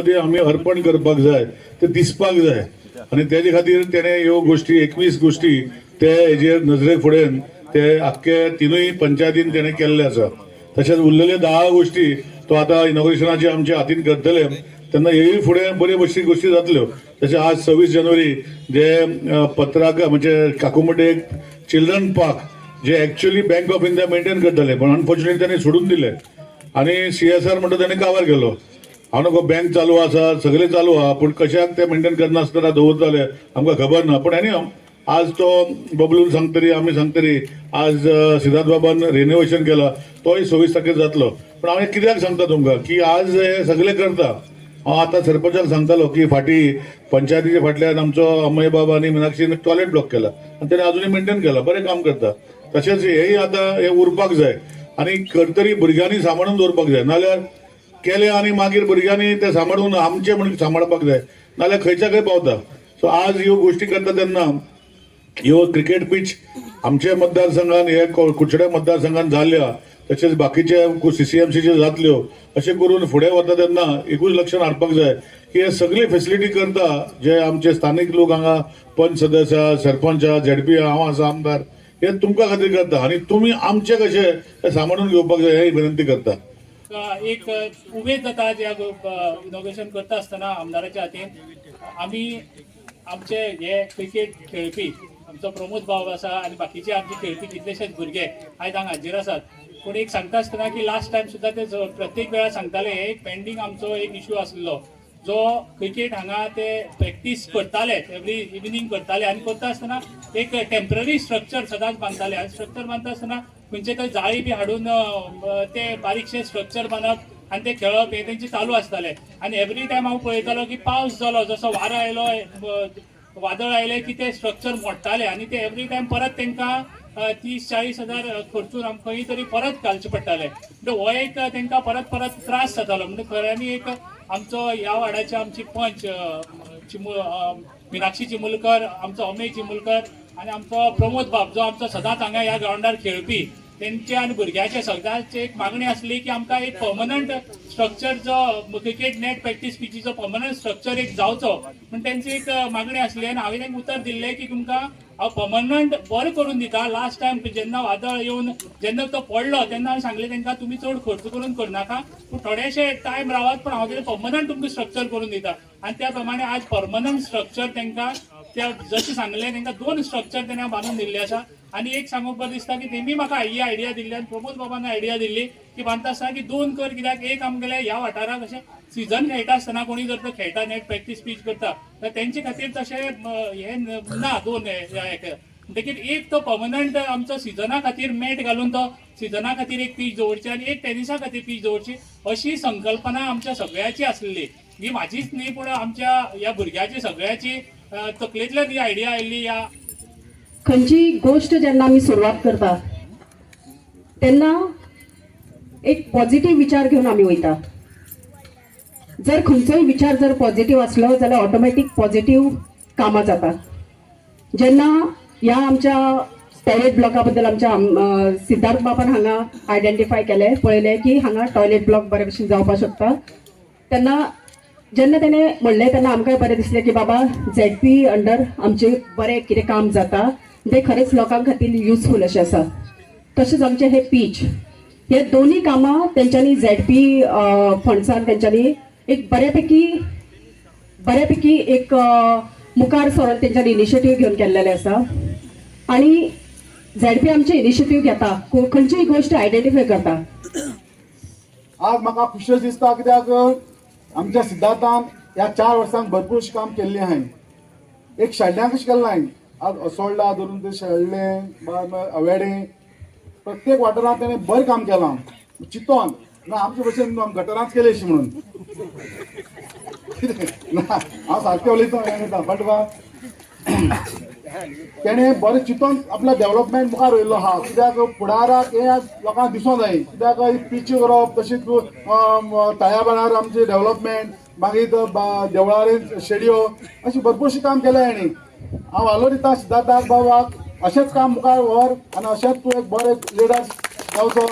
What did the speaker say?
ते आमी अर्पण करपाक जाय, ते दिसपाक जाय आनी तेजे खातीर तेणे ह्यो गोश्टी 21 गोश्टी ते हेजेर नजरे फुडें ते आख्खे तिनूय पंचायतीन तेणे केल्ले आसा. तशेंच उरलेले 10 गोश्टी तो आतां इनॉग्रेशनाचे आमच्या हातीन करतले तेन्ना हेय फुडें बऱ्यो बश्टी गोश्टी जातल्यो. तशें आज 26 जानेवारी जे पत्राक म्हणजे काकुमटे एक children park J actually bank of India maintain करताले, पण अनफॉर्च्युनेटली त्यांनी सोडून दिले आणि सीएसआर म्हणटा तेणी काबार केलो. हांव नको बँक चालू आसा, सगळे चालू आहा, पूण कशाक ते मेंटेन करनासतना दवरताले आमकां खबर ना. पूण एनी आज तो बबलून सांगतरी आमी सांगतरी आज सिद्धार्थ बाबान रिनोव्हेशन केला, तोय 26 तारखेर जातलो. पण हांव हें कित्याक सांगता तुमकां की आज हे सगळे करता. हांव आतां सरपंचाक सांगतालो की फाटीं पंचायतीच्या फाटल्यान आमचो अमय बाबा आनी मिनाक्षीन टॉयलेट ब्लॉक केला आनी तेणे अजुनूय मेंटेन केला, बरें काम करता. तशेंच हेय आतां हें उरपाक जाय आनी करतरी भुरग्यांनी सांबाळून दवरपाक जाय, नाल्यार केले आनी मागीर भुरग्यांनी ते सांबाळून आमचे म्हणून सांबाळपाक जाय, नाल्यार खंयच्या खंय पावता. सो आज ह्यो गोश्टी करता तेन्ना ह्यो क्रिकेट पीच आमच्या मतदारसंघान हे कुडचड्या मतदारसंघान जाल्या, तशेंच बाकीचे सीसीएमसीचे जातल्यो. अशें करून फुडें वता तेन्ना एकूच लक्षात हाडपाक जाय की हे सगळी फेसिलिटी करता जे आमचे स्थानीक लोक हांगा पंच सदस्य आहा, सरपंच आहा, झेडपी आहा, हांव आसा आमदार, हे तुमकां खातीर करता आनी तुमी आमचे कशे ते सांबाळून घेवपाक जाय हे विनंती करता. एक उमेद जाता ज्या इनॉग्रेशन करता आसतना आमदाराच्या हातीन. आमी आमचे हे क्रिकेट खेळपी आमचो प्रमोद बाब आसा आनी बाकीचे आमचे खेळपी कितलेशेच भुरगे आयज हांगा हाजीर आसात. पूण एक सांगता आसतना की लास्ट टायम सुद्दां ते प्रत्येक वेळार सांगताले, एक पेंडींग आमचो एक इशू आसलो जो क्रिकेट हांगा ते प्रॅक्टीस करताले, एवरी इवनींग करताले आनी करता आसतना एक टेम्पररी स्ट्रक्चर सदांच बांदताले आनी स्ट्रक्चर बांदता आसतना खंयचे तरी जाळी बी हाडून ते बारीकशे स्ट्रक्चर बांदप आनी ते खेळप हे तेंचे चालू आसताले. आनी एवरी टायम हांव पळयतालो की पावस जालो, जसो वारो आयलो, वादळ आयलें की ते स्ट्रक्चर मोडटाले आनी ते एवरी टायम परत तांकां 30-40 हजार खर्चून आमकां खंय तरी परत घालचे पडटाले. म्हणजे हो एक तांकां परत परत त्रास जातालो. म्हणजे खऱ्यांनी एक आमचो ह्या वार्डाचे आमची पंच मिनाक्षी चिमुलकर, आमचो अमेय चिमुलकर आनी आमचो प्रमोद बाब जो आमचो सदांच हांगा ह्या ग्रावंडार खेळपी, तेंचे आनी भुरग्याचे सगळ्यांची एक मागणी आसली की आमकां एक पर्मनंट स्ट्रक्चर जो क्रिकेट नेट प्रॅक्टीस पिचीचो पर्मनंट स्ट्रक्चर एक जावचो म्हण तेंची एक मागणी आसली. आनी हांवें तांकां उतर दिल्लें की तुमकां हांव पर्मनंट बरें करून दिता. लास्ट टायम जेन्ना वादळ येवन जेन्ना तो पडलो तेन्ना हांवें सांगलें तांकां, तुमी चड खर्च करून करनाका, पूण थोडेशे टायम रावात, पूण हांव कितें पर्मनंट तुमकां स्ट्रक्चर करून दिता. आनी त्या प्रमाणे आज पर्मनंट स्ट्रक्चर तांकां त्या जशें सांगलें तांकां दोन स्ट्रक्चर तेणें बांदून दिल्ले आसा. आनी एक सांगूंक बरें दिसता की तेमी म्हाका ही आयडिया दिल्ली आनी प्रमोद बाबान आयडिया दिल्ली की बांदता आसतना की दोन कर, कित्याक एक आमगेले ह्या वाठाराक अशें सिजन खेळटा आसतना कोणी जर तर खेळटा नेट प्रॅक्टीस पीच करता तर तेंचे खातीर तशें हें ना दोन हे म्हणटकीर एक तो पर्मनंट आमचो सिजना खातीर मॅट घालून तो सिजना खातीर एक पीच दवरची आनी एक टेनिसा खातीर पीच दवरची अशी संकल्पना आमच्या सगळ्याची आसलेली. ही म्हाजीच न्ही, पूण आमच्या ह्या भुरग्याची सगळ्याची तकलेंतल्यान ही आयडिया आयिल्ली ह्या खंयची गोश्ट जेन्ना आमी सुरवात करता तेन्ना एक पॉझिटिव्ह विचार घेवन आमी वयता. जर खंयचोय विचार जर पॉझिटिव्ह आसलो जाल्यार ऑटोमॅटीक पॉझिटिव्ह कामां जाता. जेन्ना ह्या आमच्या टॉयलेट ब्लॉका बद्दल आमच्या सिद्धार्थ बाबान हांगा आयडेंटिफाय केलें, पळयलें की हांगा टॉयलेट ब्लॉक बरे भशेन जावपाक शकता, तेन्ना जेन्ना तेणें म्हणलें तेन्ना आमकांय बरें दिसलें की बाबा झेडपी अंडर आमचें बरें कितें काम जाता, तें खरेंच लोकां खातीर युजफूल अशें आसा. तशेंच आमचें हे पीच हे दोन्ही कामां तेंच्यांनी झेडपी फंड्सान तेंच्यांनी एक बऱ्यापैकी बऱ्यापैकी एक मुखार सरून तेंच्यांनी इनिशिएटीव घेवन केल्लेलें आसा. आनी झेडपी आमचे इनिशिएटीव घेता, खंयचीय गोश्ट आयडेंटिफाय करता. आज म्हाका खुशी दिसता कित्याक आमच्या सिद्धार्थान ह्या 4 वर्सांक भरपूर अशें काम केल्लें आहाय. एक शेल्ड्यांक कशें केल्लें हांवें, आज असोळडा धरून ते शेल्डें, अवेडें, प्रत्येक वाठारांत तेणें बरें काम केलां चिंतोन ना आमचे भशेन गटरांच केलें अशें म्हणून कितें ना, हांव सारकें उलयतां हें बट बा तेणें बरें चिंतोन आपल्या डेव्हलपमेंट मुखार व्हयल्लो आहा. कित्याक फुडाराक हें लोकांक दिसोंक जाय, कित्याक पिची करप, तशीच तळ्या आमची डेव्हलपमेंट, मागीर देवळारे शेडयो, अशें भरपूरशें काम केलें हेणी. हांव हालो दिता सिद्धार्थाक, बाबाक अशेंच काम मुखार व्हर आनी अशेंच तूं एक बरें लिडर जावचो.